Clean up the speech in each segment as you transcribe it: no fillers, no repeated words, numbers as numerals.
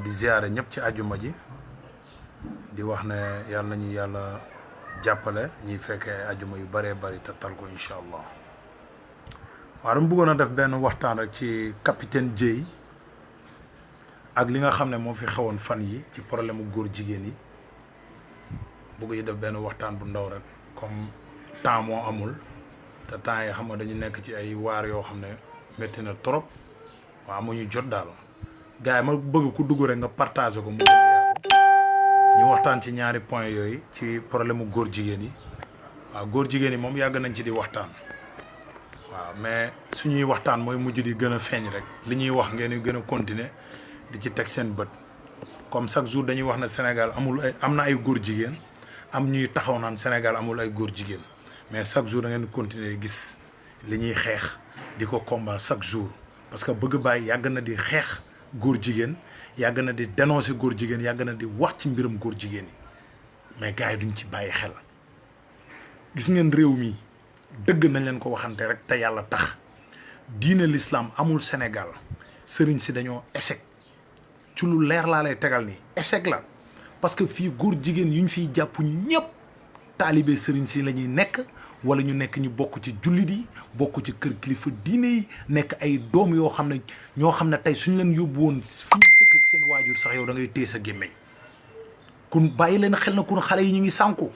di ziare ñëpp ci àjjuma ji di wax ne yàlla nañu yàlla jàppale ñuy fekkee àjjuma yu bëree bëri te tal ko incha allah. waaw dama bëggoon a def benn waxtaan rek ci capitaine Dièye ak li nga xam ne moo fi xewoon fan yi ci problème mu góor jigéen yi bëgg ñu def benn waxtaan bu ndaw rek comme temps moo amul te temps yi xam nga dañu nekk ci ay waar yoo xam ne métti na trop waaw amuñu jot daal. gars yi ma bëgg ku dugg rek nga partagé ko mu gën a yaatu ñu waxtaan ci ñaari point yooyu ci problème mu góor jigéen yi waaw góor jigéen yi moom yàgg nañ ci di waxtaan waaw mais suñuy waxtaan mooy mujj di gën a feeñ rek li ñuy wax ngeen di gën a continuer di ci teg seen bët comme chaque jour dañuy wax ne Sénégal am na ay góor jigéen am ñuy taxaw naan Sénégal amul ay góor jigéen mais chaque jour da ngeen di continuer di gis li ñuy xeex di ko combat chaque jour parce que bëgg bàyyi yàgg na di xeex góor jigéen yàgg na di dénoncer góor jigéen yàgg na di wax ci mbiram góor jigéen yi mais gars yi duñ ci bàyyi xel gis ngeen réew mi dëgg nañ leen ko waxante rek te yàlla tax diine l'islam amul Sénégal sëriñ si dañoo échec ci lu leer laa lay tegal nii échec la parce que fii góor jigéen yu ñu fiy jàpp ñëpp taalibe sëriñ si la ñuy nekk wala ñu nekk ñu bokk ci jullit yi bokk ci kër kilifa diine yi nekk ay doom yoo xam ne ñoo xam ne tey suñ leen yóbbu woon fi ñu dëkk ak seen waajur sax yow da ngay téye sa gémmeñ kun bàyyi leen xel na kun xale yi ñu ngi sànku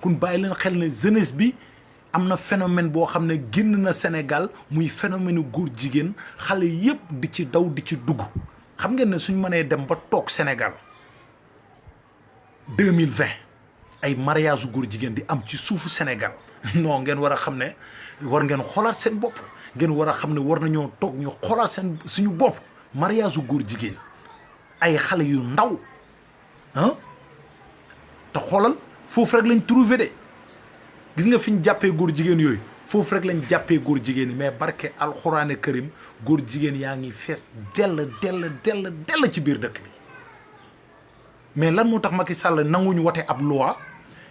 kun bàyyi leen xel ne jeunesse bi am na phénomène boo xam ne génn na Sénégal muy phénomène góor jigéen xale yëpp di ci daw di ci dugg xam ngeen ne suñ mënee dem ba toog Sénégal 2020 ay mariage góor jigéen di am ci suufu Sénégal non ngeen war a xam ne war ngeen xoolaat seen bopp ngeen war a xam ne war nañoo toog ñu xoolaat seen suñu bopp mariage góor jigéen ay xale yu ndaw te xoolal foofu rek lañ trouvé de gis nga fi ñu jàppee góor jigéen yooyu foofu rek lañ jàppee góor jigéen yi mais barke alxuraane karim góor jigéen yaa ngi fees dell ci biir dëkk bi mais lan moo tax Macky Sall nanguñu wote ab loi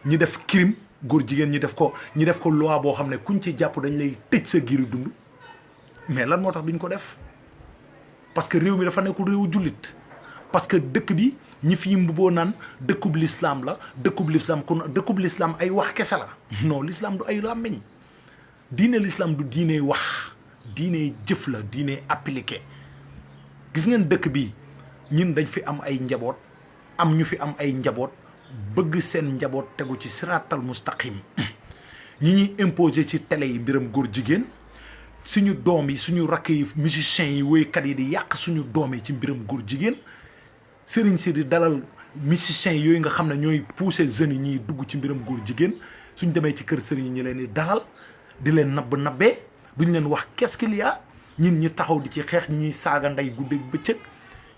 ñi def crime góor jigéen ñi def ko loi boo xam ne kuñ ci jàpp dañ lay tëj sa giiru dund mais lan moo tax duñ ko def parce que réew mi dafa nekkul réewu jullit parce que dëkk bi ñi fi mbuboo naan dëkkub l'islam la dëkkub l'islam ay wax kese la non l'islam du ay làmmiñ diine l'islam du diine wax diine jëf la diine appliqué gis ngeen dëkk bi ñun dañ fi am ay njaboot am ñu fi am ay njaboot bëgg seen njaboot tegu ci siratal mustaqim ñi ñuy imposé ci télé yi mbiram góor jigéen suñu doom yi suñu rakk yi musiciens yi woykat yi di yàq suñu doom yi ci mbiram góor jigéen sëriñ si di dalal musiciens yooyu nga xam ne ñooy pousser jeunes yi ñuy dugg ci mbiram góor jigéen suñ demee ci kër sëriñ yi ñu leen di dalal di leen nabbee duñ leen wax qu'est-ce qu'il y a ñin ñi taxaw di ci xeex ñi ñuy saaga ndey guddeeg bëccëg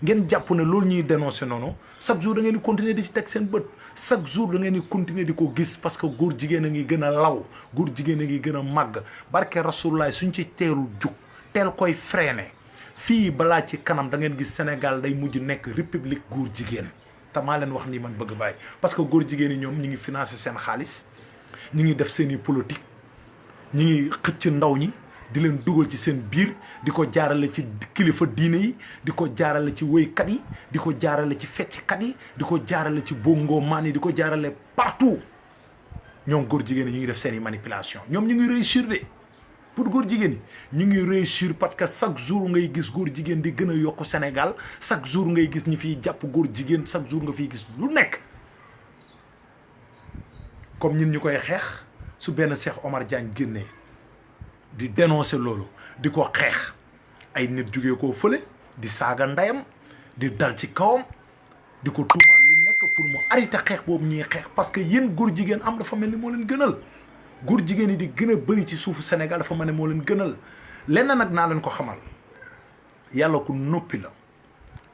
ngeen jàpp ne loolu ñuy dénoncé noonu chaque jour da ngeen di continuer di ci teg seen bët chaque jour da ngeen di continuer di ko gis parce que góor jigéen a ngi gën a law góor jigéen a ngi gën a màgg barke rasulullah suñ ci teelul jug teel koy freiné fii balaa ci kanam da ngeen gis Sénégal day mujj nekk république góor jigéen te maa leen wax nii man bëgg bàyyi parce que góor jigéen yi ñoom ñi ngi financé seen xaalis ñi ngi def seen i politique ñi ngi xëcc ndaw ñi di leen dugal ci seen biir di ko jaarale ci kilifa diine yi di ko jaarale ci woykat yi di ko jaarale ci fecckat yi di ko jaarale ci bongo maan yi di ko jaarale partout ñoom góor jigéen yi ñu ngi def seen i manipulation ñoom ñu ngi réussir de pour góor jigéen yi ñu ngi réussir parce que chaque jour ngay gis góor jigéen di gën a yokk Sénégal chaque jour ngay gis ñi fiy jàpp góor jigéen chaque jour nga fiy gis lu nekk comme ñun ñu koy xeex su benn Cheikh Omar Diagne génnee di dénoncer loolu di ko xeex ay nit jugee koo fële di saaga ndeyam di dal ci kawam di ko tuumaal lu nekk pour mu arrêté xeex boobu ñuy xeex parce que yéen góor jigéen am dafa mel ni moo leen gënal góor jigéen yi di gën a bëri ci suufu Sénégal dafa mel ne moo leen gënal lenn nag naa leen ko xamal yàlla ku noppi la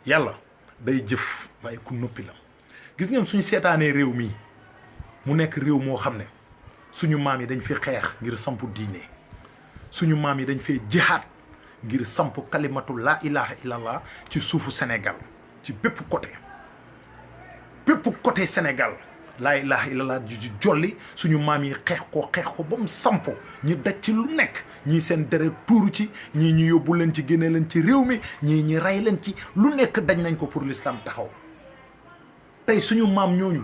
yàlla day jëf waaye ku noppi la gis ngeen suñu seetaanee réew mii mu nekk réew moo xam ne suñu maam yi dañ fi xeex ngir sampu diine suñu maam yi dañ fee jihaad ngir samp kalimatu laa ilaha illallah ci suufu Sénégal ci bépp côté Sénégal laa ilaha illallah ji jolli suñu maam yi xeex ko ba mu sampo ñi daj ci lu nekk ñii seen deret tuuru ci ñii ñu yóbbu leen ci génne leen ci réew mi ñii ñi rey leen ci lu nekk daj nañ ko pour l'islam taxaw tey suñu maam ñooñu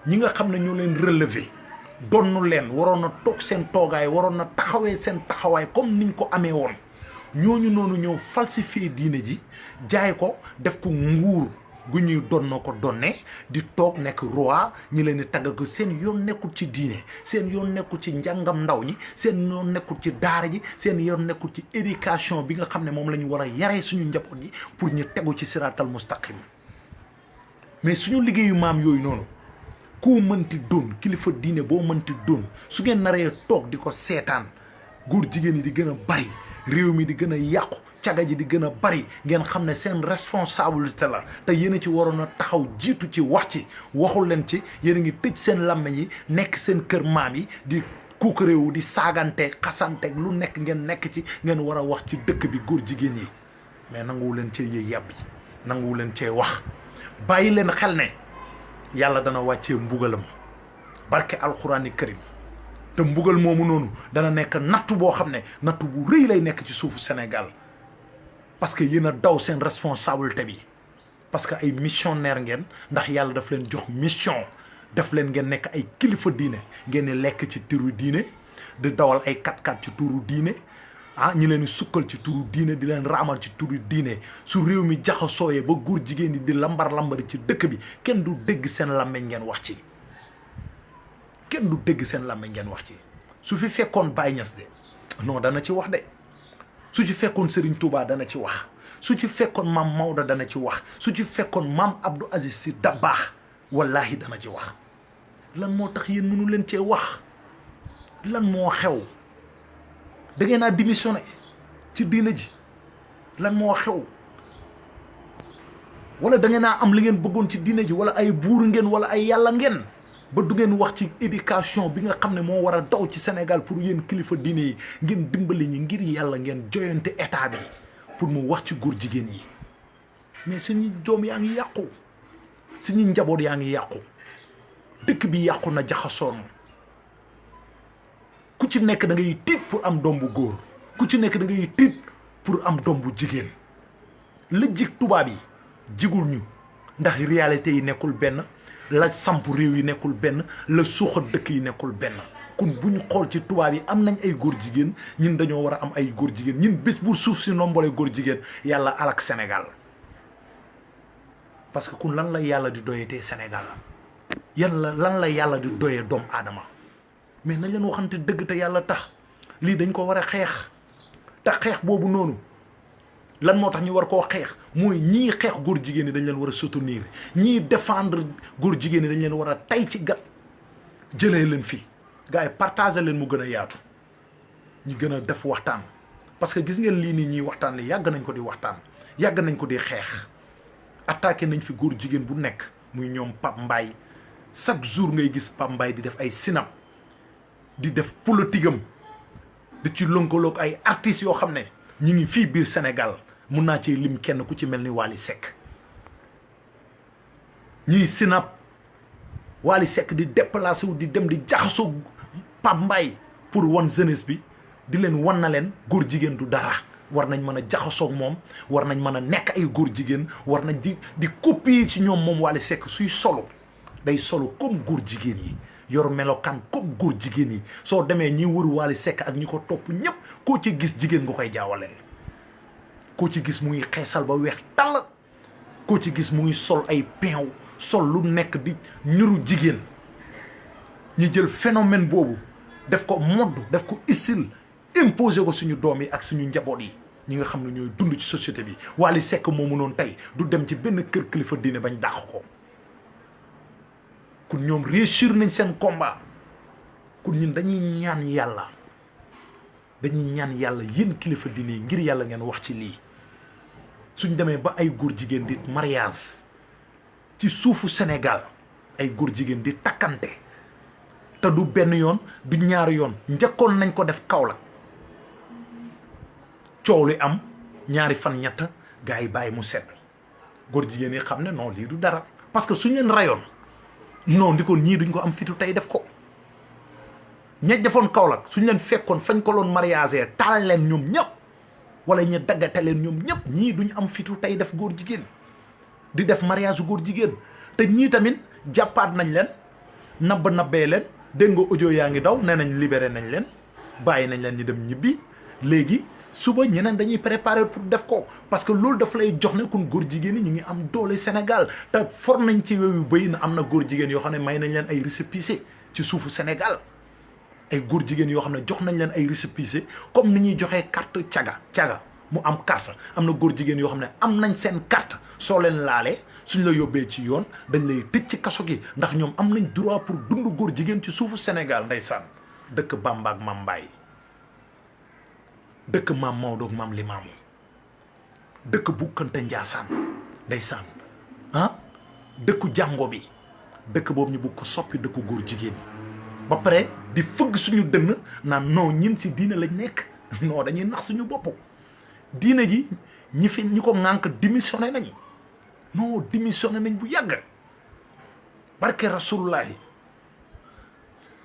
ñi nga xam ne ñoo leen relever donnu leen waroon na toog seen toogaay waroon na taxawee seen taxawaay comme niñ ko amee woon ñooñu noonu ñëw falsifier diine ji jaay ko def ko nguur gu ñuy donnoo ko donne di toog nekk roi ñi leen di tagg ko seen yoon nekkul ci diine seen yoon nekkul ci njàngam ndaw ñi seen yoon nekkul ci daara ji seen yoon nekkul ci éducation bi nga xam ne moom la ñu war a yaree suñu njaboot yi pour ñu tegu ci siraatal mustaqim mais suñu liggéeyu maam yooyu noonu koo mënti doon kilifa diine boo mënti doon su ngeen naree toog di ko seetaan góor jigéen yi di gën a bari réew mi di gën a yàqu caga ji di gën a bari ngeen xam ne seen responsabilité la te yéen a ci waroon a taxaw jiitu ci wax ci waxul leen ci yéen a ngi tëj seen làmmiñ yi nekk seen kër maam yi di kuuk réew di saaganteeg xasanteeg lu nekk ngeen nekk ci ngeen war a wax ci dëkk bi góor jigéen yi mais nanguwu leen cee yëy yàbb yi nanguwu leen cee wax bàyyi leen xel ne yàlla dana wàccee mbugalam barke alxuraani karim te mbugal moomu noonu dana nekk nattu boo xam ne nattu bu rëy lay nekk ci suufu Sénégal parce que yéen a daw seen responsabilité bi parce que ay missionnaire ngeen ndax yàlla daf leen jox mission daf leen ngeen nekk ay kilifa diine ngeen di lekk ci turu diine di dawal ay 4x4 ci turu diine ñi leen di sukkal ci turu diine di leen raamal ci turu diine su réew mi jaxasooyee ba góor jigéen ñi di lambari ci dëkk bi kenn du dégg seen làmmeñ ngeen wax ci kenn du dégg seen làmmeñ ngeen wax ci su fi fekkoon Baye Niass de non dana ci wax de su ci fekkoon Serigne Touba dana ci wax su ci fekkoon maam Maodo dana ci wax su ci fekkoon maam Abdou Aziz Sy Dabakh wallahi dana ci wax lan moo tax yéen mënu leen cee wax lan moo xew da ngeen a démissionné ci diina ji lan moo xew wala da ngeen a am li ngeen bëggoon ci diina ji wala ay buur ngeen wala ay yàlla ngeen ba du ngeen wax ci éducation bi nga xam ne moo war a daw ci Sénégal pour yéen kilifa diine yi ngeen dimbali ñi ngir yàlla ngeen joyante état bi pour mu wax ci góor jigéen yi mais suñu doom yaa ngi yàqu suñu njaboot yaa ngi yàqu dëkk bi yàqu na jaxasoon ku ci nekk da ngay tiit pour am doom bu góor ku ci nekk da ngay tiit pour am doom bu jigéen la jig tubaab yi jigul ñu ndax réalité yi nekkul benn la samp réew yi nekkul benn la suuxat dëkk yi nekkul benn kun bu ñu xool ci tubaab yi am nañ ay góor jigéen ñun dañoo war a am ay góor jigéen ñun bés bu suuf si nombole góor jigéen yàlla alak Sénégal parce que kun lan la yàlla di doyetee Sénégal lan la yàlla di doyee doomu aadama mais nañ leen waxante dëgg te yàlla tax lii dañ ko war a xeex te xeex boobu noonu lan moo tax ñu war koo xeex mooy ñii xeex góor jigéen ñi dañ leen war a soutenir ñii défendre góor jigéen ñi dañ leen war a tay ci gat jëlee leen fii gars yi partager leen mu gën a yaatu ñu gën a def waxtaan parce que gis ngeen lii nii ñuy waxtaan li yàgg nañ ko di waxtaan yàgg nañ ko di xeex attaqué nañ fi góor jigéen bu nekk muy ñoom Pape Mbaye chaque jour ngay gis Pape Mbaye di def ay sinap di def politique am di ci lënkaloog ay artistes yoo xam ne ñi ngi fii biir Sénégal mun naa cee lim kenn ku ci mel ni Wally Seck ñiy sinap Wally Seck di déplacé wu di dem di jaxasoo Pape Mbaye pour wan jeunesse bi di leen wan na leen góor jigéen du dara war nañ mën a jaxasoog moom war nañ mën a nekk ay góor jigéen war nañ di copier ci ñoom moom Wally Seck suy solo day solo comme góor jigéen yi yor melokaan comme góor jigéen yi soo demee ñi wër Wally Seck ak ñi ko topp ñëpp koo ci gis jigéen nga koy jaawaleel koo ci gis mu ngi xeesal ba weex tàll koo ci gis mu ngi sol ay peew sol lu nekk di ñuru jigéen ñi jël phénomène boobu def ko mode def ko style imposé ko suñu doom yi ak suñu njaboot yi ñi nga xam ne ñooy dund ci société bi Wally Seck moomu noonu tey du dem ci benn kër kilifa diine bañ dàq ko kun ñoom réussir nañ seen combat kun ñun dañuy ñaan yàlla yéen kilifa diine yi ngir yàlla ngeen wax ci lii suñ demee ba ay góor jigéen di mariage ci suufu Sénégal ay góor jigéen di takkante te du benn yoon du ñaari yoon njëkkoon nañ ko def Kaolack coow li am ñaari fan ñett gars yi bàyyi mu sedd góor jigéen yi xam ne non lii du dara parce que suñ leen rayoon non di kon ñii duñ ko am fitu tey def ko ña defoon Kaolack suñ leen fekkoon fañ ko loon mariage taal leen ñoom ñëpp wala ñu daggate leen ñoom ñëpp ñii duñ am fitu tey def góor jigéen di def mariage góor jigéen te ñii tamit jàppaat nañ leen nabbee leen dégg nga audio yaa ngi daw nee nañ libéré nañ leen bàyyi nañ leen ñu dem ñibbi léegi suba ñeneen dañuy préparer pour def ko parce que loolu dafa lay jox ne kon góor jigéen ñi ñu ngi am doole Sénégal te for nañ ci wewu bëy na am na góor jigéen yoo xam ne may nañ leen ay récépissé ci suufu Sénégal ay góor jigéen yoo xam ne jox nañ leen ay récépissé comme ni ñuy joxee carte caga mu am carte am na góor jigéen yoo xam ne am nañ seen carte soo leen laalee suñ la yóbbee ci yoon dañ lay tëj ci kaso gi ndax ñoom am nañ droit pour dund góor jigéen ci suufu Sénégal ndeysaan dëkk Bamba ak Mam Mbaye dëkk Maam Maodo ak Maam Limaamu dëkk Bukkante Njaasaan ndeysaan dëkku jàngo bi dëkk boobu ñu bugg ko soppi dëkku góor jigéen ba pare di fëgg suñu dënn naan non ñin si diine lañ nekk non dañuy nax suñu bopp diine ji ñi ko ŋànk démissionné nañ non démissionné nañ bu yàgg barke rasulullahi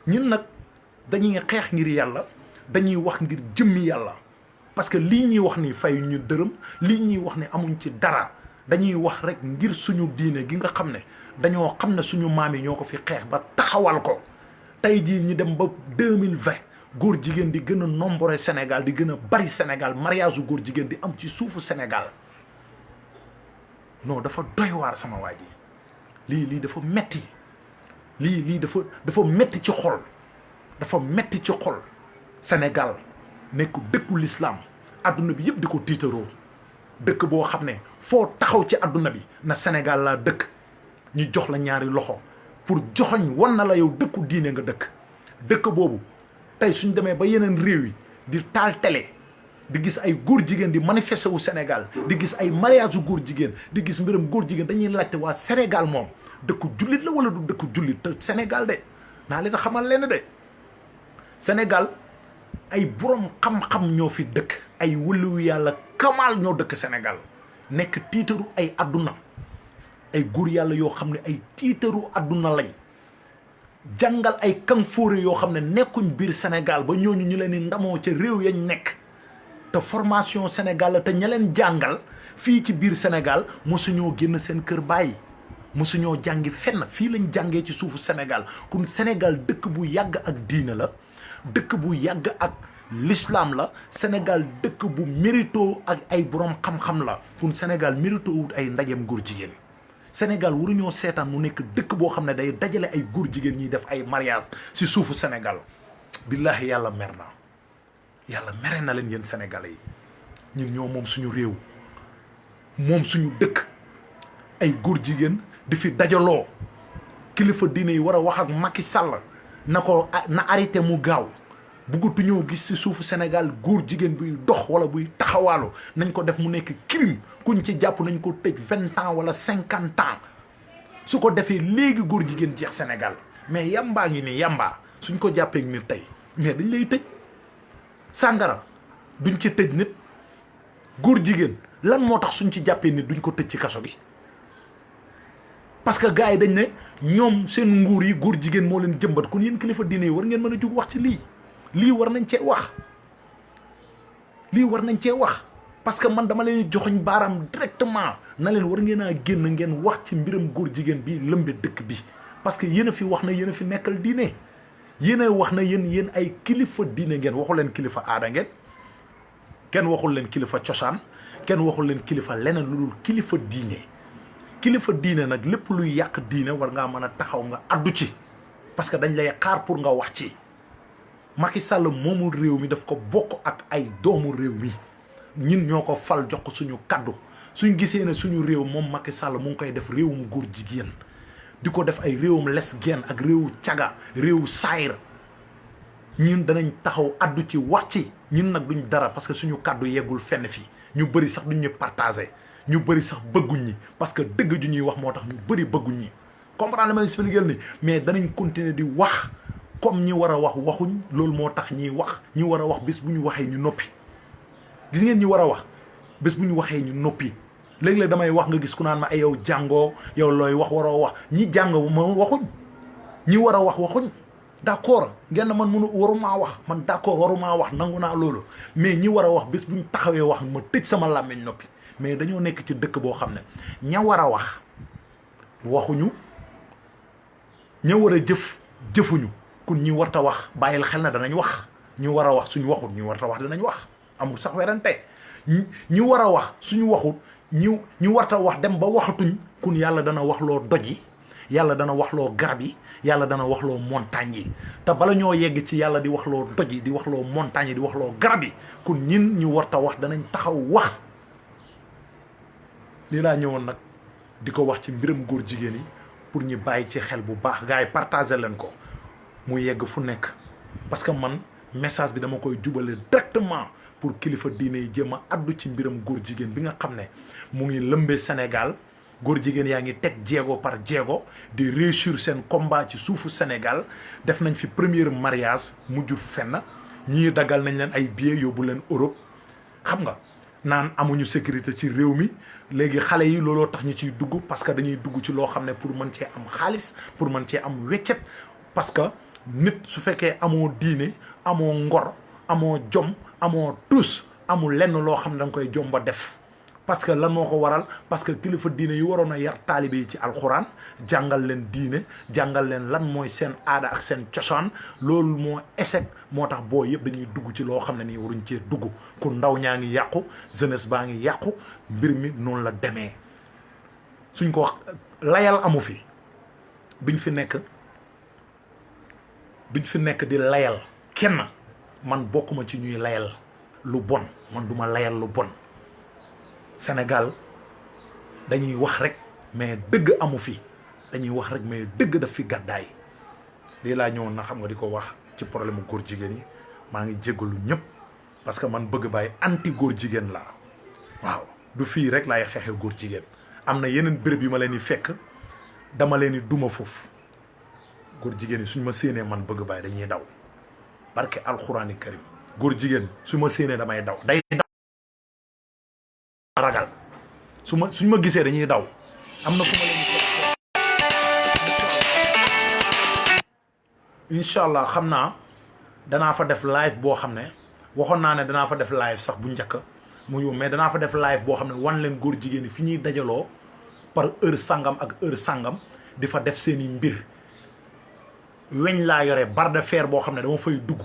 ñun nag dañuy xeex ngir yàlla dañuy wax ngir jëmmi yàlla parce que lii ñuy wax ni fay ñu dërëm lii ñuy wax ni amuñ ci dara dañuy wax rek ngir suñu diine gi nga xam ne dañoo xam ne suñu maam yi ñoo ko fi xeex ba taxawal ko tey jii ñi dem ba 2020 góor jigéen di gën a nombré Sénégal di gën a bari Sénégal mariage u góor jigéen di am ci suufu Sénégal non dafa doy waar sama waa ji lii dafa metti lii dafa metti ci xol dafa metti ci xol Sénégal nekk dëkku l'islam adduna bi yëpp di ko tiitaroo dëkk boo xam ne foo taxaw ci adduna bi na Sénégal laa dëkk ñu jox la ñaari loxo pour joxoñ wan na la yow dëkku diine nga dëkk boobu tey suñ demee ba yeneen réew yi di taal télé di gis ay góor jigéen di manifester wu Sénégal di gis ay mariage yu góor jigéen di gis mbiram góor jigéen dañuy laajte waa Sénégal moom dëkku jullit la wala du dëkku jullit te Sénégal de naa leen xamal leen de Sénégal ay borom xam-xam ñoo fi dëkk ay wëliwu yàlla kamaal ñoo dëkk Sénégal nekk tiitaru ay adduna ay góor yàlla yoo xam ne ay tiitaru adduna lañ jàngal ay kanfóore yoo xam ne nekkuñ biir Sénégal ba ñooñu ñu leen di ndamoo ca réew yañ nekk te formation Sénégal la te ña leen jàngal fii ci biir Sénégal mosuñoo génn seen kër bàyyi mosuñoo jàngi fenn fii lañ jàngee ci suufu Sénégal kon Sénégal dëkk bu yàgg ak diine la dëkk bu yàgg ak l'islam la Sénégal dëkk bu mérito ak ay borom xam-xam la kon Sénégal mérito wut ay ndajem góor jigéen Sénégal waruñoo seetaan mu nekk dëkk boo xam ne day dajale ay góor jigéen ñiy def ay mariage si suufu Sénégal billahi yàlla mer na yàlla mere na leen yéen sénégalais yi ñun ñoo moom suñu réew moom suñu dëkk ay góor jigéen di fi dajaloo kilifa diine yi war a wax ak Macky Sall na arrêté mu gaaw bëggatuñoo gis si suufu Sénégal góor jigéen buy dox wala buy taxawaalu nañ ko def mu nekk crime kuñ ci jàpp nañ ko tëj 20 ans wala 50 ans su ko defee léegi góor jigéen jeex Sénégal mais yambaa ngi ni yambaa suñ ko jàppee nit tey mais dañ lay tëj sàngara duñ ci tëj nit góor jigéen lan moo tax suñ ci jàppee nit duñ ko tëj ci kaso gi parce que gars yi dañ ne ñoom seen nguur yi góor jigéen moo leen jëmbat kon yéen kilifa diine yi war ngeen mën a jug wax ci lii war nañ cee wax lii war nañ cee wax parce que man dama leen joxoñ baaraam directement na leen war ngeen a génn ngeen wax ci mbiram góor jigéen bi lëmbe dëkk bi parce que yéen a fi wax na yéen a fi nekkal diine yéen a wax na yéen ay kilifa diine ngeen waxu leen kilifa aada ngeen kenn waxul leen kilifa cosaan kenn waxul leen kilifa leneen lu dul kilifa diine nag lépp luy yàq diine war ngaa mën a taxaw nga addu ci parce que dañ lay xaar pour nga wax ci Macky Sall moomul réew mi daf ko bokk ak ay doomu réew mi ñun ñoo ko fal jox ko suñu kaddu suñ gisee ne suñu réew moom Macky Sall mu ngi koy def réewum góor jigéen di ko def ay réewum lesbienne ak réewu caga réewu saayir ñun danañ taxaw addu ci wax ci ñun nag duñ dara parce que suñu kaddu yeggul fenn fii ñu bëri sax duñ ñu partagé ñu bëri sax bëgguñ ñi parce que dëgg ju ñuy wax moo tax ñu bëri bëgguñ ñi comprendre li ma expliqué ni mais danañ continuer di wax comme ñi war a wax waxuñ loolu moo tax ñiy wax ñi war a wax bés bu ñu waxee ñu noppi gis ngeen ñi war a wax bés bu ñu waxee ñu noppi léeg-léeg damay wax nga gis ku naan ma ay yow jàngoo yow looy wax waroo wax ñi jàng ma waxuñ ñi war a wax waxuñ d'accord ngeen man mënu warumaa wax man d'accord warumaa wax nangu naa loolu mais ñi war a wax bés buñ taxawee wax ma tëj sama làmmiñ noppi mais dañoo nekk ci dëkk boo xam ne ña war a wax waxuñu ña war a jëf jëfuñu kun ñi warta wax bàyyil xel na danañ wax ñu war a wax suñu waxut ñu warta wax danañ wax amul sax werante ñi war a wax suñu waxut ñu warta wax dem ba waxatuñ kun yàlla dana wax loo doj yi yàlla dana wax loo garab yi yàlla dana wax loo montagne yi te bala ñoo yegg ci yàlla di wax loo doj yi di wax loo montagne yi di wax loo garab yi kun ñin ñu warta wax danañ taxaw wax lii laa ñëwoon nag di ko wax ci mbiram góor jigéen yi pour ñu bàyyi ci xel bu baax gars yi partager leen ko mu yegg fu nekk parce que man message bi dama koy jubale directement pour kilifa diine yi jéem a addu ci mbiram góor jigéen bi nga xam ne mu ngi lëmbee Sénégal góor jigéen yaa ngi teg jéego par jéego di réussir seen combat ci suufu Sénégal def nañ fi premier mariage mujjul fenn ñii dagal nañ leen ay billets yóbbu leen Europe xam nga naan amuñu sécurité ci réew mi léegi xale yi looloo tax ñu ciy dugg parce que dañuy dugg ci loo xam ne pour mën cee am xaalis pour mën cee am weccet parce que nit su fekkee amoo diine amoo ngor amoo jom amoo tus amul lenn loo xam ne da nga koy jom ba def parce que lan moo ko waral parce que kilifa diine yi waroon a yar taalibe yi ci alxuraan jàngal leen diine jàngal leen lan mooy seen aada ak seen cosaan loolu moo échec moo tax boo yëpp dañuy dugg ci loo xam ne nii waruñ cee dugg ku ndaw ñaa ngi yàqu jeunesse baa ngi yàqu mbir mi noonu la demee suñ ko wax layal amu fi duñ fi nekk di layal kenn man bokkuma ci ñuy layal lu bon man duma layal lu bon Sénégal dañuy wax rek mais dëgg amu fi dañuy wax rek mais dëgg daf fi gàddaay lii laa ñëwoon na xam nga di ko wax ci problème mu góor jigéen yi maa ngi jéggalu ñëpp parce que man bëgg bàyyi anti góor jigéen laa waaw du fii rek laay xeexee góor jigéen am na yeneen béréb yu ma leen di fekk dama leen di duma foofu góor jigéen yi suñ ma séenee man bëgg bàyyi dañuy daw barke alxuraani karim góor jigéen su ma séenee damay daw day daw ragal suñ ma gisee dañuy daw am na fu ma leen incha allah xam naa danaa fa def live boo xam ne waxoon naa ne danaa fa def live sax bu njëkk mu yow mais danaa fa def live boo xam ne wan leen góor jigéen yi fi ñuy dajaloo par heure sangam ak heure sangam di fa def seeni mbir weñ laa yore barre de fer boo xam ne dama fay dugg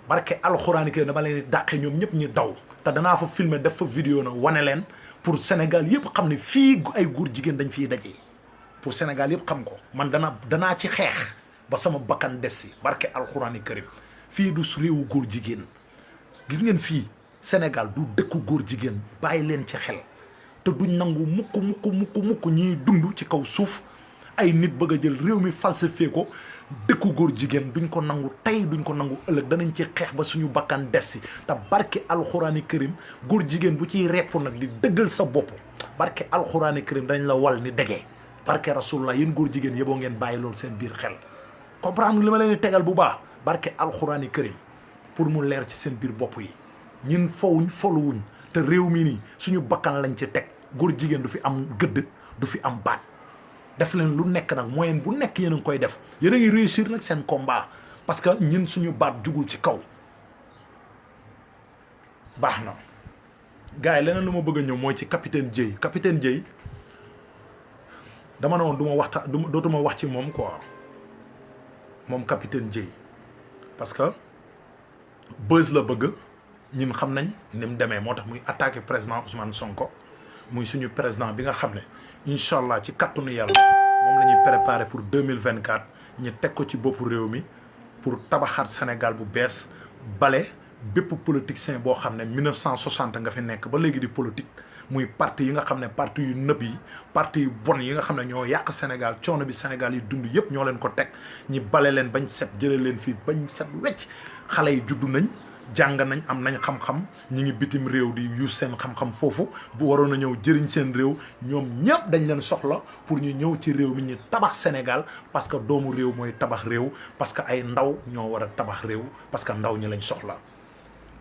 barke alxuraani kër dama leen di dàqe ñoom ñëpp ñu daw te danaa fa filmer def fa vidéo na wane leen pour Sénégal yëpp xam ne fii ay góor jigéen dañ fiy daje pour Sénégal yëpp xam ko man danaa ci xeex ba sama bakkan des si barke alxuraani karim fii du réewu góor jigéen gis ngeen fii Sénégal du dëkku góor jigéen bàyyi leen ci xel te duñ nangu mukk ñiy dund ci kaw suuf ay nit bëgg a jël réew mi falsifié ko dëkku góor jigéen duñ ko nangu tey duñ ko nangu ëllëg danañ ci xeex ba suñu bakkan des si te barke alxuraani karim góor jigéen bu ciy repp nag di dëggal sa bopp barke alxuraani karim dañ la wal ni degee barke rasulullah yéen góor jigéen yëboo ngeen bàyyi loolu seen biir xel comprendre li ma leen di tegal bu baax barke alxuraani karim pour mu leer ci seen biir bopp yi ñun foluwuñ te réew mi nii suñu bakkan lañ ci teg góor jigéen du fi am gëdd du fi am baat def leen lu nekk nag moyen bu nekk yéen a ngi koy def yéen a ngi réussir nag seen combat parce que ñun suñu baat jugul ci kaw baax na gars yi leneen lu ma bëgg a ñëw mooy ci capitaine Dieye dama ne woon dootuma wax ci moom quoi moom capitaine Dieye parce que buzz la bëgg ñun xam nañ ni mu demee moo tax muy attaqué président Ousmane Sonko muy suñu président bi nga xam ne incha allah ci kattanu yàlla moom la ñuy préparé pour 2024 ñu teg ko ci boppu réew mi pour tabaxaat Sénégal bu bees bale bépp politicien boo xam ne 1960 nga fi nekk ba léegi di politique muy parti yi nga xam ne parti yu nëb yi parti yu bon yi nga xam ne ñoo yàq Sénégal coono bi Sénégal yi dund yëpp ñoo leen ko teg ñi bale leen bañ set jëlee leen fii bañ set wecc xale yi juddu nañ jàng nañ am nañ xam-xam ñi ngi bitim réew di use seen xam-xam foofu bu waroon a ñëw jëriñ seen réew ñoom ñëpp dañ leen soxla pour ñu ñëw ci réew mi ñu tabax Sénégal parce que doomu réew mooy tabax réew parce que ay ndaw ñoo war a tabax réew parce que ndaw ñi lañ soxla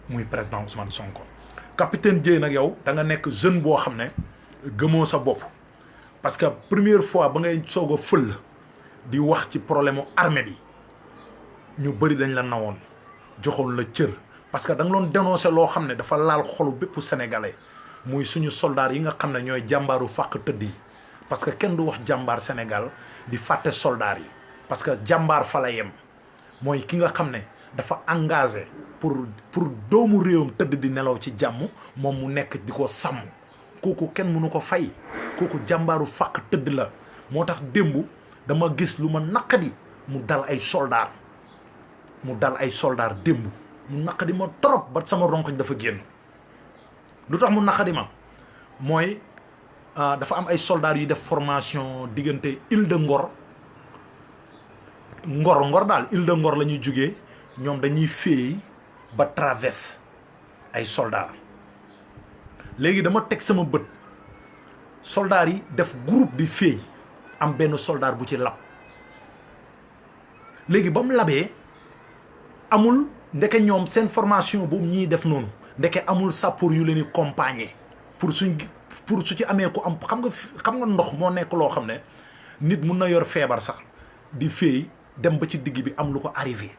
muy président Ousmane Sonko. capitaine Dieye nag yow da nga nekk jeune boo xam ne gëmoo sa bopp parce que première fois ba ngay soog a fël di wax ci problème armée bi ñu bëri dañ la nawoon joxoon la cër parce que da nga doon dénoncer loo xam ne dafa laal xolu bépp sénégalais muy suñu soldats yi nga xam ne ñooy jàmbaaru fàq tëdd yi parce que kenn du wax jàmbaar Sénégal di fàtte soldats yi parce que jàmbaar fa la yem mooy ki nga xam ne dafa engagé pour doomu réewam tëdd di nelaw ci jàmm moom mu nekk di ko sàmm kooku kenn mënu ko fay kooku jàmbaaru fàq tëdd la moo tax démb dama gis lu ma naqadi mu dal ay soldats démb mu naqadi ma trop ba sama ronkoñ dafa génn lu tax mu naqadi ma mooy dafa am ay soldats yu def formation diggante Île de Ngor daal Île de Ngor la ñuy jugee ñoom dañuy féey ba traverse ay soldats léegi dama teg sama bët soldats yi def groupe di féey am benn soldat bu ci lab léegi ba mu labee amul ndeke ñoom seen formation boobu ñuy def noonu ndeke amul sapeur yu leen di accompagner pour su ci amee ku am xam nga ndox moo nekk loo xam ne nit mun na yor feebar sax di féey dem ba ci digg bi am lu ko arrivé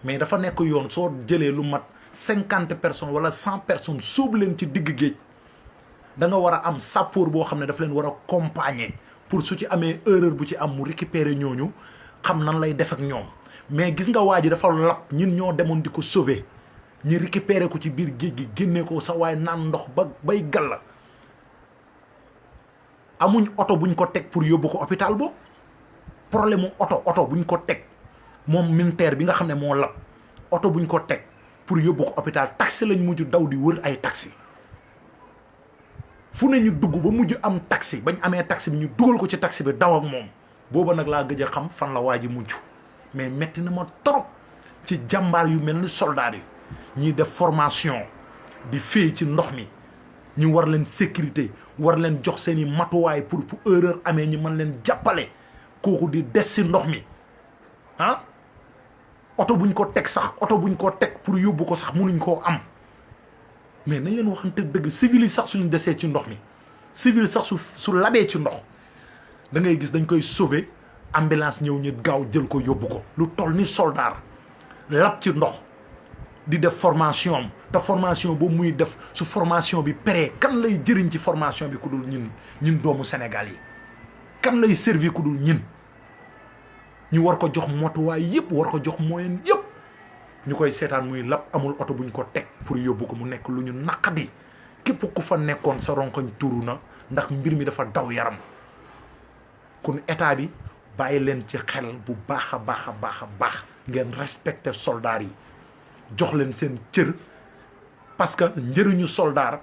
mais dafa nekk yoon soo jëlee lu mat 50 personnes wala 100 personnes sóob leen ci digg géej da nga war a am sapeur boo xam ne dafa leen war a accompagner pour su ci amee erreur bu ci am mu récupérer ñooñu xam nan lay def ak ñoom mais gis nga waa ji dafa lab ñin ñoo demoon di ko sauver ñi récupérer ko ci biir géej gi génnee ko sa waaye naan ndox ba bay galla amuñ oto buñ ko teg pour yóbbu ko hôpital boobu problème mu oto buñ ko teg moom militaire bi nga xam ne moo lab oto buñ ko teg pour yóbbu ko hôpital taxi lañ mujj daw di wër ay taxi fu ne ñu dugg ba mujj am taxi bañ amee taxi bi ñu dugal ko ci taxi bi daw ak moom booba nag laa gëj a xam fan la waa ji mujj mais metti na ma trop ci jàmbaar yu mel ni soldats yi ñiy def formation di féey ci ndox mi ñu war leen sécurité war leen jox seen i matuwaay pour erreur amee ñu mën leen jàppale kooku di des si ndox mi ah oto buñ ko teg sax oto buñ ko teg pour yóbbu ko sax munuñ koo am mais nañ leen waxante dëgg civil yi sax suñu desee ci ndox mi civil sax su labee ci ndox da ngay gis dañ koy sauver ambulance ñëw ñu gaaw jël ko yóbbu ko lu toll ni soldat lab ci ndox di def formation am te formation boobu muy def su formation bi pare kan lay jëriñ ci formation bi ku dul ñun doomu Sénégal yi kan lay servir ku dul ñun ñu war ko jox motuwaay yëpp war ko jox moyen yëpp ñu koy seetaan muy lab amul oto buñ ko teg pour yóbbu ko mu nekk lu ñu naqadi képp ku fa nekkoon sa ronkoñ turu na ndax mbir mi dafa daw yaram kon état bi bàyyi leen ci xel bu baax a baax ngeen respecter soldats yi jox leen seen cër parce que njëriñu soldat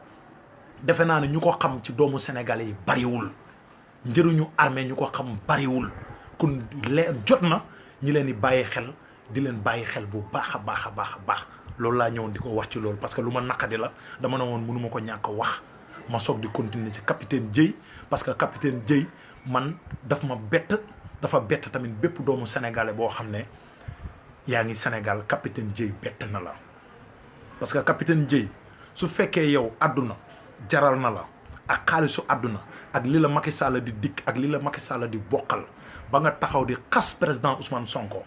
defe naa ne ñu ko xam ci doomu sénégalais yi bariwul njëriñu armée ñu ko xam bariwul kon jot na ñi leen di bàyyi xel di leen bàyyi xel bu baax a baax loolu laa ñëwoon di ko wax ci loolu parce que lu ma naqadi la dama ne woon mënu ma ko ñàkk wax ma soog di continuer ci capitaine Dièye parce que capitaine Dièye man dafa bett tamit bépp doomu sénégalais boo xam ne yaa ngi Sénégal capitaine Dièye bett na la parce que capitaine Dièye su fekkee yow àdduna jaral na la ak xaalisu àdduna ak li la Macky Sall di dikk ak li la Macky Sall di bokkal ba nga taxaw di xas président Ousmane Sonko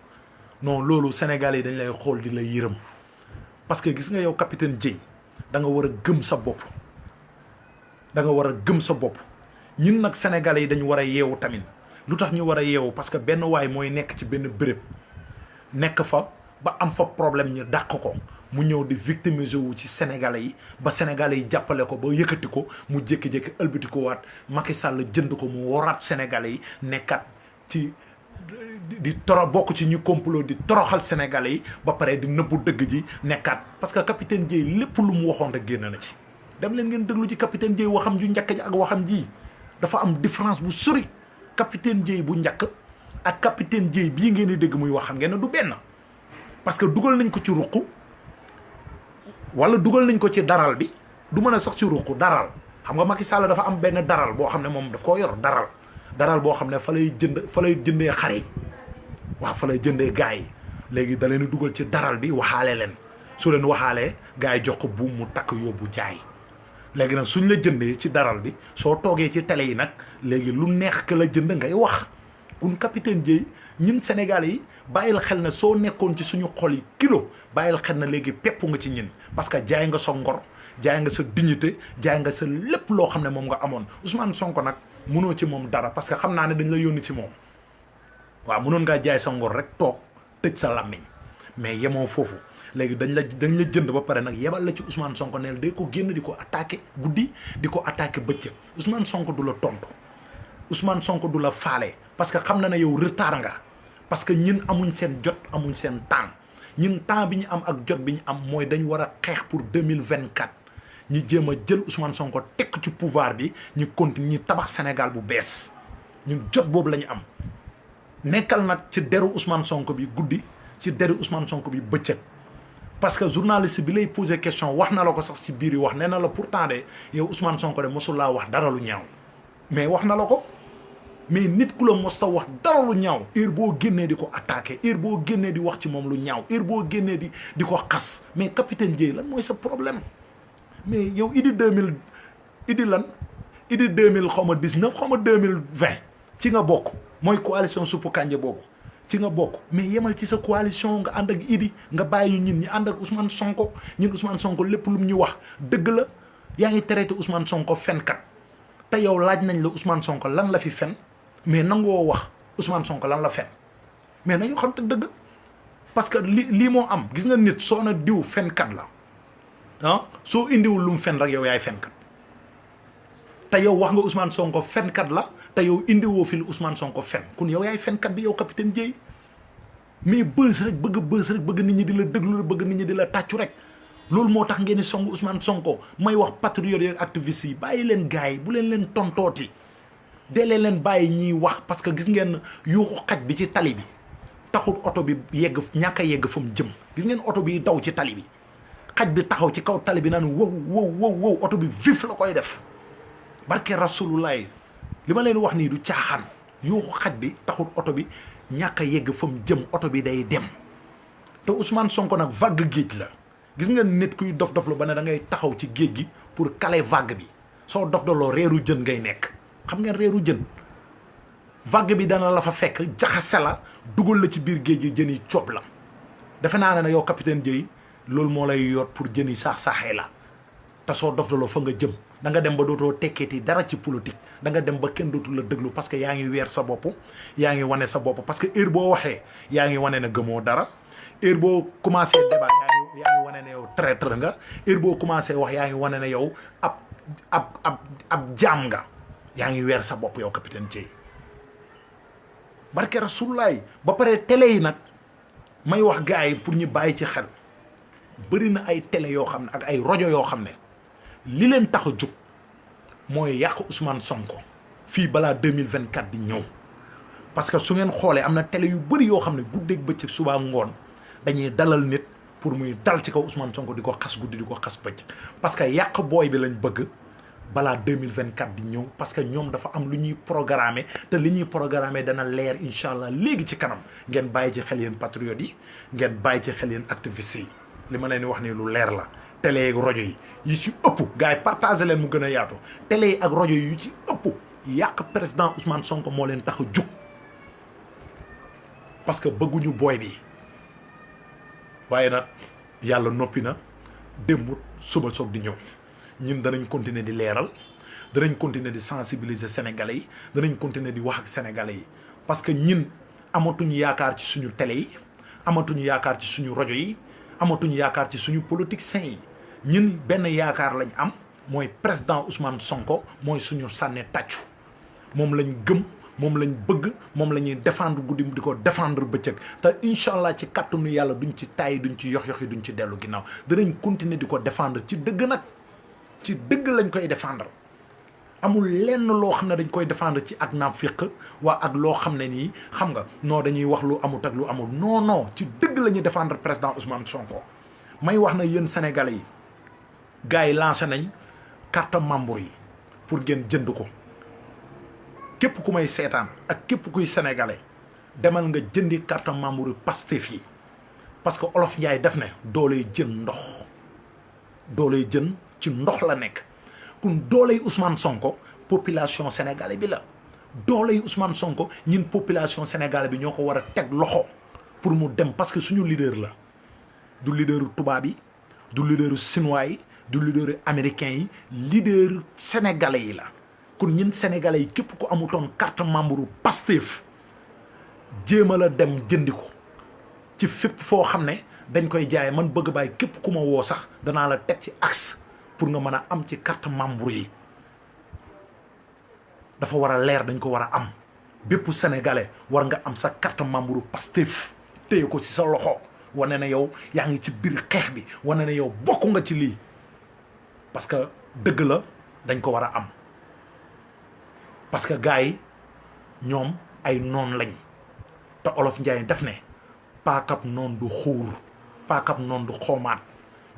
non loolu sénégalais yi dañ lay xool di la yërëm parce que gis nga yow capitaine Dièye da nga war a gëm sa bopp ñun nag sénégalais yi dañu war a yeewu tamit lu tax ñu war a yeewu parce que benn waay mooy nekk ci benn béréb nekk fa ba am fa problème ñu dàq ko mu ñëw di victimiser wu ci sénégalais yi ba sénégalais yi jàppale ko ba yëkkati ko mu jékki-jékki ëlbati ko waat Macky Sall jënd ko mu waraat sénégalais yi nekkat ci di bokk ci ñu complot di toroxal sénégalais yi ba pare di nëbbu dëgg ji nekkaat parce que capitaine Dièye lépp lu mu waxoon rek génn na ci dem leen ngeen déglu ci capitaine Dièye waxam ju njëkk ji ak waxam ji dafa am différence bu sori capitaine Dièye bu njëkk ak capitaine Dièye bii ngeen di dégg muy wax xam ngeen ne du benn parce que dugal nañ ko ci ruq wala dugal nañ ko ci daral bi du mën a sax ci ruq daral xam nga Macky Sall dafa am benn daral boo xam ne moom daf koo yor daral boo xam ne fa lay jëndee xar yi waaw fa lay jëndee gars yi léegi da leen di dugal ci daral bi waxaale leen su leen waxaalee gars yi jox ko buum mu takk yóbbu jaay léegi nag suñ la jëndee ci daral bi soo toogee ci télé yi nag léegi lu neex ka la jënd ngay wax kun capitaine Dièye ñun Sénégalais yi bàyyil xel ne soo nekkoon ci suñu xol yi kilo bàyyil xel na léegi pepp nga ci ñin parce que jaay nga sa ngor jaay nga sa dignité jaay nga sa lépp loo xam ne moom nga amoon Ousmane Sonko nag mënoo ci moom dara parce que xam naa ne dañ la yónni ci moom waaw mënoon ngaa jaay sa ngor rek toog tëj sa làmmiñ mais yemoo foofu léegi dañ la jënd ba pare nag yebal la ci Ousmane Sonko neel day ko génn di ko attaqué guddi di ko attaqué bëccëg Ousmane Sonko du la tontu Ousmane Sonko du la faale parce que xam na ne yow retard nga parce que ñin amuñ seen jot amuñ seen temps ñun temps bi ñu am ak jot bi ñu am mooy dañ war a xeex pour 2024 ñi jéem a jël Ousmane Sonko tekk ci pouvoir bi ñu continue ñi tabax Sénégal bu bees ñun jot boobu la ñu am nekkal nag ci deru Ousmane Sonko bi guddi ci deru Ousmane Sonko bi bëccëg parce que journaliste bi lay poser question wax na la ko sax ci biir yi wax nee na la pourtant de yow Ousmane Sonko de mosul laa wax dara lu ñaaw mais wax na la ko mais nit ku la mos ta wax dara lu ñaaw heure boo génnee di ko attaqué heure boo génnee di wax ci moom lu ñaaw heure boo génnee di ko xas mais capitaine Dièye lan mooy sa problème mais yow Idy 2000 Idy lan Idy 2000 xaw ma 19 xaw ma 2020 ci nga bokk mooy coalition suppu kànja boobu ci nga bokk mais yemal ci sa coalition nga ànd ak Idy nga bàyyi ñu ñi ànd ak Ousmane Sonko ñun Ousmane Sonko lépp lu mu ñu wax dëgg la yaa ngi traité Ousmane Sonko fenkat te yow laaj nañ la Ousmane Sonko lan la fi fen mais nangoo wax Ousmane Sonko lan la fen mais nañu xam te dëgg parce que lii moo am gis nga nit soo na diw fenkat la ah soo indiwul lu mu fen rek yow yaay fenkat te yow wax nga Ousmane Sonko fenkat la te yow indiwoo fi lu Ousmane Sonko fen kun yow yaay fenkat bi yow capitaine Dièye mais bës rek bëgg nit ñi di la déglu bëgg nit ñi di la tàccu rek loolu moo tax ngeen di song Ousmane Sonko may wax patriotes yi activistes yi bàyyi leen gars yi bu leen tontooti deelee leen bàyyi ñiy wax parce que gis ngeen yuuxu xaj bi ci tali bi taxul oto bi yegg ñàkk a yegg fa mu jëm gis ngeen oto bi daw ci tali bi xaj bi taxaw ci kaw tali bi naan wow oto bi vif la koy def barke rasulullah li ma leen wax nii du caaxaan yuuxu xaj bi taxul oto bi ñàkk a yegg fa mu jëm oto bi day dem te Ousmane Sonko nag vague géej la gis nga nit kuy dof la ba ne da ngay taxaw ci géej gi pour caler vague bi soo dofdoloo reeru jën ngay nekk xam ngeen reeru jën vague bi dana la fa fekk jaxase la dugal la ci biir géej gi jën yi coob la defe naa ne yow capitaine Dièye loolu moo lay yoot pour jën yi saaxee la te soo dofdoloo fa nga jëm da nga dem ba dootoo tekkeeti dara ci politique da nga dem ba kenn dootul la déglu parce que yaa ngi weer sa bopp yaa ngi wane sa bopp parce que heure boo waxee yaa ngi wane ne gëmoo dara heure boo commencé débat yaa ngi wane ne yow traître nga heure boo commencé wax yaa ngi wane ne yow ab jaam nga yaa ngi weer sa bopp yow capitaine Dièye barke rasulaay ba pare télé yi nag may wax gars yi pour ñu bàyyi ci xel bëri na ay télé yoo xam ne ak ay rajo yoo xam ne li leen tax a jóg mooy yàq Ousmane Sonko fii balaa 2024 di ñëw parce que su ngeen xoolee am na télé yu bëri yoo xam ne guddeeg bëccëg subaa ngoon dañuy dalal nit pour muy dal ci kaw Ousmane Sonko di ko xas guddi di ko xas bëccëg parce que yàq booy bi lañ bëgg balaa 2024 di ñëw parce que ñoom dafa am lu ñuy programmer te li ñuy programmer dana leer incha allah léegi ci kanam ngeen bàyyi ci xel yéen patriotes yi ngeen bàyyi ci xel yéen activistes yi li ma leen di wax nii lu leer la télé ak rajo yi ci ëpp gars yi partagé leen mu gën a yaatu télé yi ak rajo yi yu ci ëpp yàq président Ousmane Sonko moo leen tax a jug parce que bëgguñu booy bi waaye nag yàlla noppi na démb suba soog di ñëw ñun danañ continuer di leeral danañ continuer di sensibiliser sénégalais yi danañ continuer di wax ak sénégalais yi parce que ñun amatuñu yaakaar ci suñu télé yi amatuñu yaakaar ci suñu rajo yi amatuñu yaakaar ci suñu politiciens yi ñun benn yaakaar lañ am mooy président Ousmane Sonko mooy suñu sànne tàccu moom lañ gëm moom lañ bëgg moom la ñuy défendre guddi di ko défendre bëccëg te incha allah ci kàttanu yàlla duñ ci tàyyi duñ ci yox yi duñ ci dellu ginnaaw danañ continuer di ko défendre ci dëgg nag ci dëgg lañ koy défendre amul lenn loo xam ne dañ koy défendre ci ak naafiq waa ak loo xam ne nii xam nga non dañuy wax lu amut ak lu amul non ci dëgg la ñuy défendre président Ousmane Sonko may wax na yéen sénégalais yi gars yi lancé nañ carte membre yi pour ngeen jënd ko képp ku may seetaan ak képp kuy sénégalais demal nga jëndi carte membre yi Pastef yi parce que olof Njaay def ne dooley jën ndox dooley jën ci ndox la nekk kun dooley Ousmane Sonko population sénégalais bi la doole yi Ousmane Sonko ñun population sénégalaise bi ñoo ko war a teg loxo pour mu dem parce que suñu leader la du leaderu tubaab yi du leaderu chinois yi du leaderu américain yi leader sénégalais yi la kon ñun sénégalais yi képp ku amutoon carte membre Pastef jéem a la dem jëndi ko ci fépp foo xam ne dañ koy jaay man bëgg bàyyi képp ku ma woo sax danaa la teg ci axe pour nga mën a am ci carte membre yi dafa war a leer dañ ko war a am bépp sénégalais war nga am sa carte membre Pastef téye ko ci sa loxo wane na yow yaa ngi ci biir xeex bi wane na yow bokk nga ci lii parce que dëgg la dañ ko war a am parce que gars yi ñoom ay noon lañ te olof Njaay def ne paakab noon du xuur paakab noon du xoomaat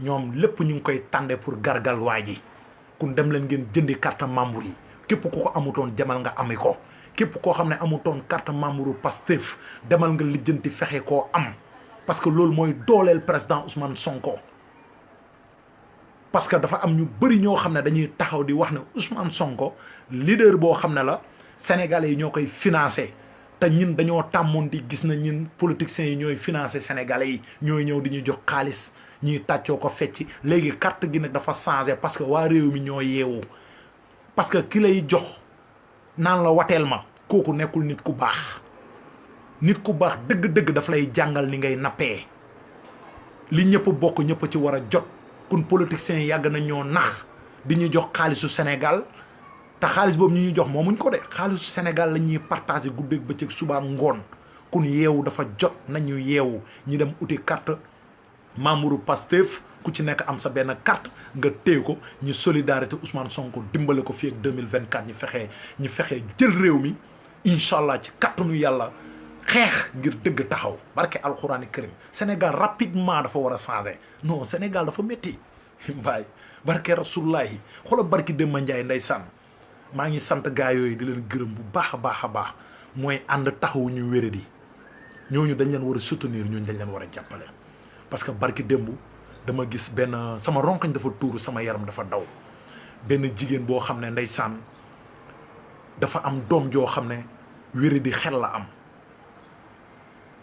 ñoom lépp ñu ngi koy tànde pour gargal waa ji kun dem leen ngeen jëndi carte membre yi képp ku ko amutoon demal nga ami ko képp koo xam ne amutoon carte membre Pastef demal nga lijjanti fexe koo am parce que loolu mooy dooleel président Ousmane Sonko parce que dafa am ñu bëri ñoo xam ne dañuy taxaw di wax ne Ousmane Sonko leader boo xam ne la sénégalais yi ñoo koy financé te ñun dañoo tàmmoon di gis na ñun politiciens yi ñooy financé sénégalais yi ñooy ñëw di ñu jox xaalis ñuy tàccoo ko fecc léegi carte gi nag dafa changé parce que waa réew mi ñoo yeewu parce que ki lay jox naan la wateel ma kooku nekkul nit ku baax nit ku baax dëgg-dëgg daf lay jàngal ni ngay nappee li ñëpp bokk ñëpp ci war a jot kun politiciens yi yàgg na ñoo nax di ñu jox xaalisu Sénégal te xaalis boobu ñu jox moomuñ ko de xaalisu Sénégal la ñuy partagé guddeeg bëccëg suba ngoon kun yeewu dafa jot nañu yeewu ñi dem uti carte membre Pastef ku ci nekk am sa benn carte nga téye ko ñu solidarité Ousmane Sonko dimbale ko fii ak 2024 ñu fexe jël réew mi incha allah ci kattanu yàlla xeex ngir dëgg taxaw barke alxuraani karim Sénégal rapidement dafa war a changer non Sénégal dafa métti mbaay barke rasulullahi xoolal barki Demba Ndiaye ndeysaan maa ngi sant gaa yooyu di leen gërëm bu baax a baax a baax mooy ànd taxawu ñu wéradi ñooñu dañ leen war a soutenir ñooñu dañ leen war a jàppale parce que barki démb dama gis benn sama ronkañ dafa tuuru sama yaram dafa daw benn jigéen boo xam ne ndeysaan dafa am doom joo xam ne wéradi xel la am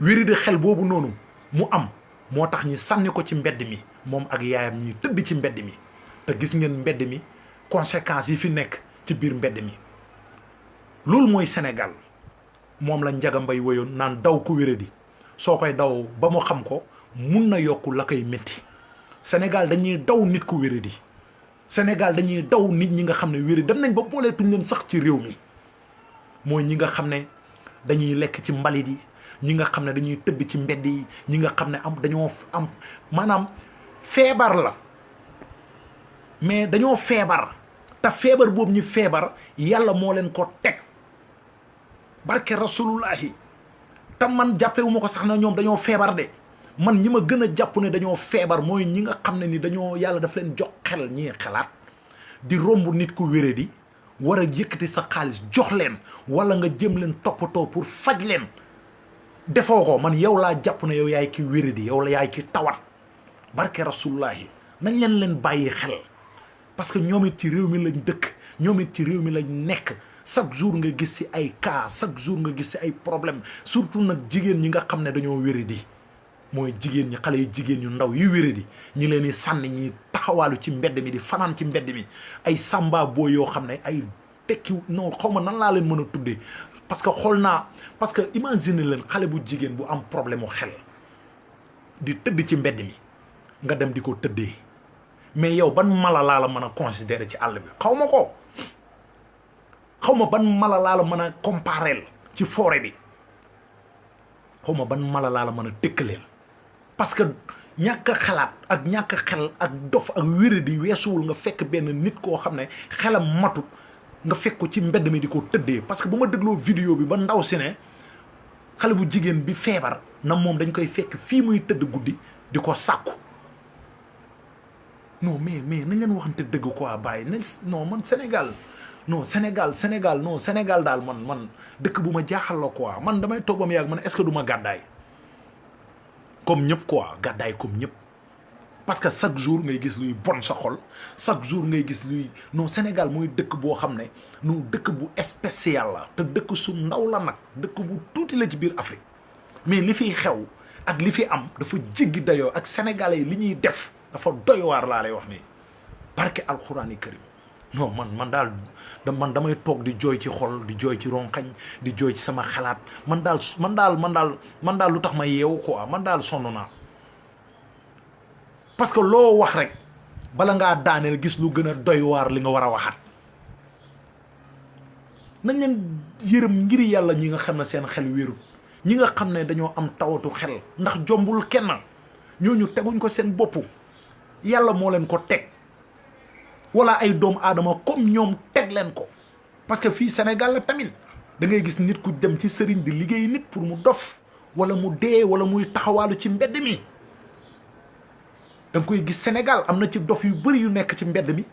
wéradi xel boobu noonu mu am moo tax ñi sànni ko ci mbedd mi moom ak yaayam ñi tëdd ci mbedd mi te gis ngeen mbedd mi conséquences yi fi nekk ci biir mbedd mi loolu mooy Sénégal moom la Njaga Mbay woyoon naan daw ko wéradi soo koy daw ba mu xam ko mun na yokku la koy métti Sénégal dañuy daw nit ku wéradi Sénégal dañuy daw nit ñi nga xam ne wéradi dem nañ ba booleetuñ leen sax ci réew mi mooy ñi nga xam ne dañuy lekk ci mbalit yi ñi nga xam ne dañuy tëdd ci mbedd yi ñi nga xam ne dañoo am maanaam feebar la mais dañoo feebar te feebar boobu ñu feebar yàlla moo leen ko teg barke rasulullahi te man jàppewuma ko sax na ñoom dañoo feebar de man ñi ma gën a jàpp ne dañoo feebar mooy ñi nga xam ne ni dañoo yàlla daf leen jox xel ñii xalaat di romb nit ku wéradi war a yëkkati sa xaalis jox leen wala nga jëm leen toppatoo pour faj leen defoo ko man yow laa jàpp ne yow yaay ki wéradi yow la yaay ki tawat barke rasulullahi nañ leen bàyyi xel parce que ñoom it ci réew mi lañ dëkk ñoom it ci réew mi lañ nekk chaque jour nga gis ci ay cas chaque jour nga gis ci ay problème surtout nag jigéen ñi nga xam ne dañoo wéradi mooy jigéen ñi xale yu jigéen ñu ndaw yu wéradi ñi leen di sànni ñi taxawaalu ci mbedd mi di fanaan ci mbedd mi ay samba boo yoo xam ne ay tekki non xaw ma nan laa leen mën a tuddee parce que xool naa parce que imagine leen xale bu jigéen bu am problème mu xel di tëdd ci mbedd mi nga dem di ko tëddee mais yow ban mala laa la mën a considérer ci àll bi xaw ma ko xaw ma ban mala laa la mën a comparer ci forêt bi xaw ma ban mala laa la mën a tëkkaleel parce que ñàkk a xalaat ak ñàkk a xel ak dof ak wéradi weesuwul nga fekk benn nit koo xam ne xelam matut nga fekk ko ci mbedd mi di ko tëddee parce que bu ma dégloo vidéo bi ba ndaw si ne xale bu jigéen bi feebar na moom dañ koy fekk fii muy tëdd guddi di ko sàkku non mais nañ leen waxante dëgg quoi bàyyi nañ non man Sénégal non Sénégal daal man dëkk bu ma jaaxal la quoi man damay toog ba mu yàgg man est-ce que du ma gàddaay comme ñëpp quoi gàddaay comme ñëpp parce que chaque jour ngay gis luy bon sa xol chaque jour ngay gis luy non Sénégal mooy dëkk boo xam ne non dëkk bu spécial la te dëkk su ndaw la nag dëkk bu tuuti la ci biir Afrique mais li fiy xew ak li fi am dafa jéggi dayoo ak sénégalais yi li ñuy def dafa doy waar laa lay wax nii barke alxuraani karim non man daal man damay toog di jooy ci xol di jooy ci ronkañ di jooy ci sama xalaat man daal lu tax ma yeewu quoi man daal sonn naa parce que loo wax rek bala ngaa daaneel gis lu gën a doy waar li nga war a waxaat nañ leen yërëm ngir yàlla ñi nga xam ne seen xel wérut ñi nga xam ne dañoo am tawatu xel ndax jombul kenn ñooñu teguñ ko seen bopp yàlla moo leen ko teg wala ay doomu aadama comme ñoom teg leen ko parce que fii Sénégal la tamit da ngay gis nit ku dem ci sëriñ di liggéey nit pour mu dof wala mu dee wala muy taxawaalu ci mbedd mi da nga koy gis Sénégal am na ci dof yu bëri yu nekk ci mbedd mi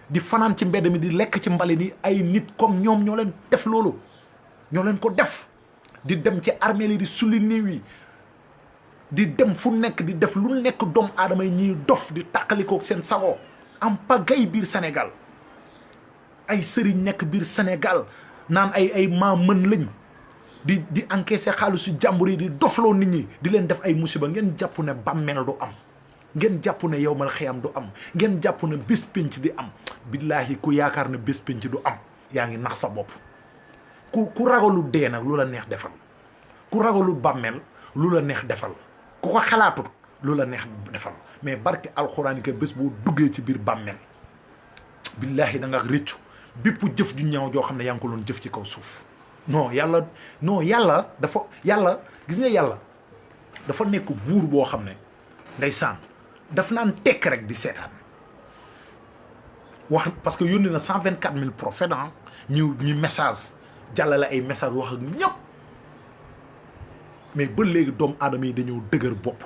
di fanaan ci mbedd mi di lekk ci mbali ni ay nit comme ñoom ñoo leen def loolu ñoo leen ko def di dem ci armée li di sulli néew yi di dem fu nekk di def lu nekk doomu aadama yi ñuy dof di tàqalikoo seen sago am pagay biir Sénégal ay sëriñ nekk biir Sénégal naan ay maa mën lañ di encaisser xaalisu jàmbur yi di dofloo nit ñi di leen def ay musiba ngeen jàpp ne bàmmeel du am ngeen jàpp ne yowmal xiyam du am ngeen jàpp ne bés pénc di am billaahi ku yaakaar ne bés pénc du am yaa ngi nax sa bopp ku ragalu dee nag lu la neex defal ku ragalu bàmmeel lu la neex defal ku ko xalaatut lu la neex defal mais barke alxuraan ke bés boo duggee ci biir bàmmeel billaahi da nga rëccu bépp jëf ju ñaaw joo xam ne yaa ngi ko doon jëf ci kaw suuf yàlla gis nga yàlla dafa nekk buur boo xam ne ndeysaan daf naan tekk rek di seetaan wax parce que yónni na 124 000 prophètes ñu message jàllale ay message wax ak ñëpp mais ba léegi doomu aadama yi dañoo dëgër bopp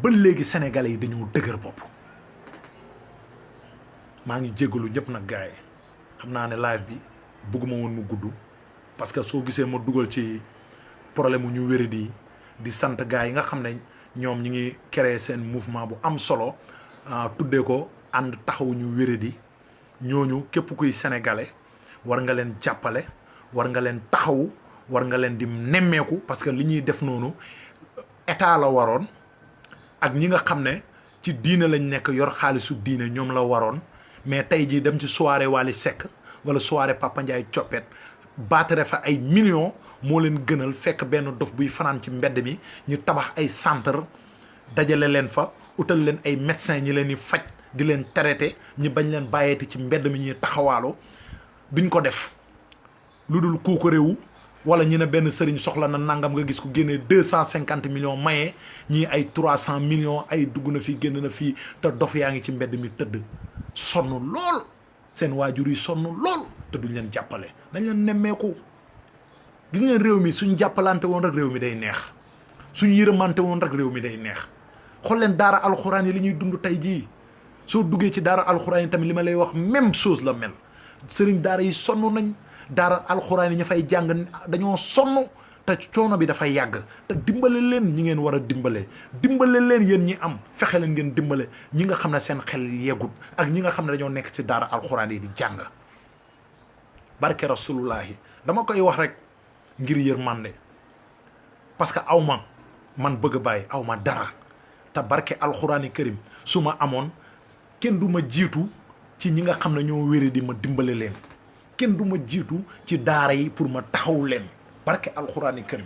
ba léegi sénégalais yi dañoo dëgër bopp maa ngi jégalu ñëpp nag gars yi xam naa ne live bi bëgguma woon mu gudd parce que soo gisee ma dugal ci problème mu ñu wéradi di sant gars yi nga xam ne ñoom ñi ngi créer seen mouvement bu am solo tuddee ko ànd taxawu ñu wéradi ñooñu képp kuy sénégalais war nga leen jàppale war nga leen taxawu war nga leen di nemmeeku parce que li ñuy def noonu état la waroon ak ñi nga xam ne ci diine lañ nekk yor xaalisu diine ñoom la waroon mais tey jii dem ci soirée Wally Seck wala soirée Papa Ndiaye Coppet baatare fa ay millions moo leen gënal fekk benn dof buy fanaan ci mbedd mi ñu tabax ay centre dajale leen fa utal leen ay médecins ñi leen di faj di leen traité ñi bañ leen bàyyeeti ci mbedd mi ñuy taxawaalu duñ ko def lu dul kooku réew wala ñu ne benn sëriñ soxla na nangam nga gis ku génnee 250 millions maye ñii ay 300 millions ay dugg na fii génn na fii te dof yaa ngi ci mbedd mi tëdd sonn lool seen waajur yi sonn lool te duñ leen jàppale dañ leen nemmeeku. gis ngeen réew mi suñ jàppalante woon rek réew mi day neex suñ yërëmante woon rek réew mi day neex xool leen daara alxuraan yi li ñuy dund tey jii soo duggee ci daara alxuraan yi tamit li ma lay wax même chose la mel sëriñ daara yi sonn nañ daara alxuraan yi ñu fay jàng dañoo sonn te coono bi dafay yàgg te dimbale leen ñi ngeen war a dimbale leen yéen ñi am fexe leen ngeen dimbale ñi nga xam ne seen xel yeggut ak ñi nga xam ne dañoo nekk ci daara alxuraan yi di jàng barke rasulullahi dama koy wax rek ngir yërmande parce que man bëgg a bàyyi aw ma dara te barke alxuraani karim su ma amoon kenn du ma jiitu ci ñi nga xam ne ñoo wéré di ma dimbale leen kenn du ma jiitu ci daara yi pour ma taxaw leen barke alxuraani karim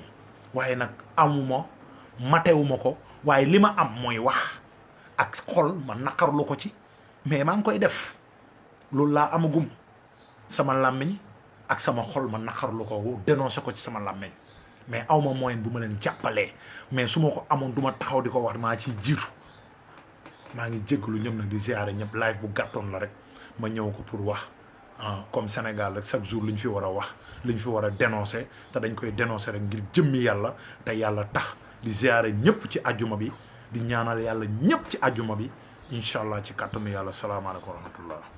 waaye nag amuma matewuma ko waaye li ma am mooy wax ak xol ma naqarlu ko ci mais maa ngi koy def loolu laa amagum sama làmmiñ ak sama xol ma naqarlu ko dénoncé ko ci sama làmmiñ mais awma moyen bu ma leen jàppalee mais su ma ko amoon du ma taxaw di ko wax maa ciy jiitu maa ngi jégalu ñëpp nag di ziare ñëpp live bu gàttoon la rek ma ñëw ko pour wax comme Sénégal rek chaque jour li ñu fi war a wax li ñu fi war a dénoncer te dañ koy dénoncer rek ngir jëmmi yàlla te yàlla tax di ziare ñëpp ci ajjuma bi di ñaanal yàlla ñëpp ci ajjuma bi incha allah ci kàttanu yàlla salaamaaleykum wa rahmatullah